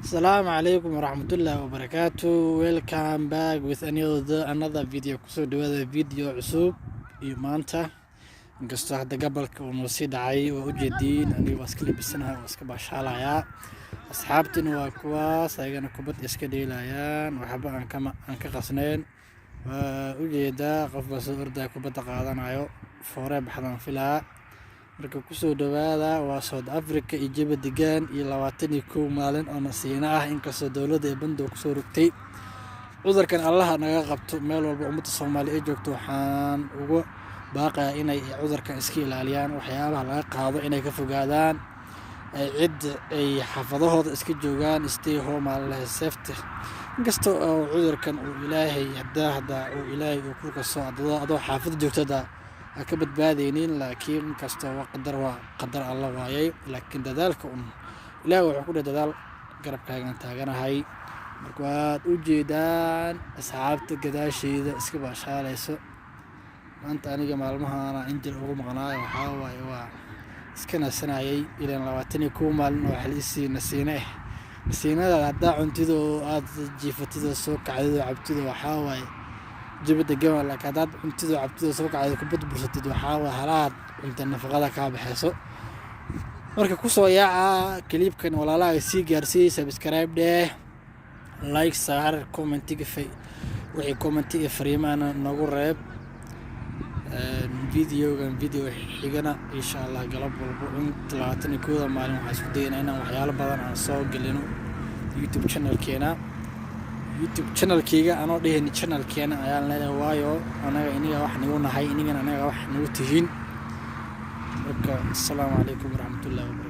Asalaamu calaykum waraxmatullaahi wabarakaatu. Welcome back with another video. Kusoo dhawaada video cusub. Iyo maanta, inkastoo hadda gabalka uu noo sii dhacay, waa ujeediin, aniga waa iska labisanahay, waa iska baashaalayaa. Asxaabtina waa kuwaas, ayagana kubad iska dheelayaan, waxba aan kama aan ka qasnayn. Waa ujeedaa, qof baa soo ordaya, kubadda qaadanayo, fooree baxdaan filaa. Marka kusoo dhawaada, waa South Africa iyo jawi degan iyo 21 maalin oo nasiino ah, inkastoo dowladda ee bandow kusoo rogtay. Cudurkan Allaha naga qabto. Meel walba ummadda Soomaaliya ay joogto, waxaan uga baaqayaa inay cudurkan iska ilaaliyaan, waxyaabaha laga qaado inay ka fogaadaan, ay cid ay xaafadahooda iska joogaan. Stay home aa lalehay, safety. Inkasta oo cudurkan uu Ilaahay hadaa uu Ilaahay uu ku kaso adoo xaafada joogto hadaa ha ka badbaadaynin, laakiin inkastoo waa qadar, waa qadar Alla waayay, laakiin dadaalka un Ilaahay wuxuu ku dheh, dadaal, garabkaagan taaganahay. Marka waad u jeedaan asxaabta gadaasheeda iska baashaalayso. Maanta aniga maalmahana injil ugu maqnaayo, waxaa waaye waa iska nasanayay, ilaan 21 maalin oo waxa laisii nasiine ah. Nasiinada haddaa cuntid oo aad jiifatid oo soo kacdid oo cabtid, waxaa waaye jawi degan. Laakiin haddaad cuntid oo cabtid oo soo kacdid, kubad bursatid, waxaa waaye halaad cunta nafaqada kaa baxayso. Marka kusoo yaaca clipkan, walaalaha sii gaarsiiyey, subscribe dheh, like saar, commentiga, wixii commentiga fariimahana nagu reeb. Videogan video xigana, insha Allah, galab walbo inta 21-da maalin waxaan isku dayanaa inaan waxyaalo badan aan soo gelino YouTube channelkeena, YouTube channelkeyga. Anoo dhehayni channelkeena ayaan leedahay, waayo anaga iniga wax nagu nahay, inigana anaga wax nagu tihiin. Marka asalaamu calaykum waraxmatullahi wabarakatu.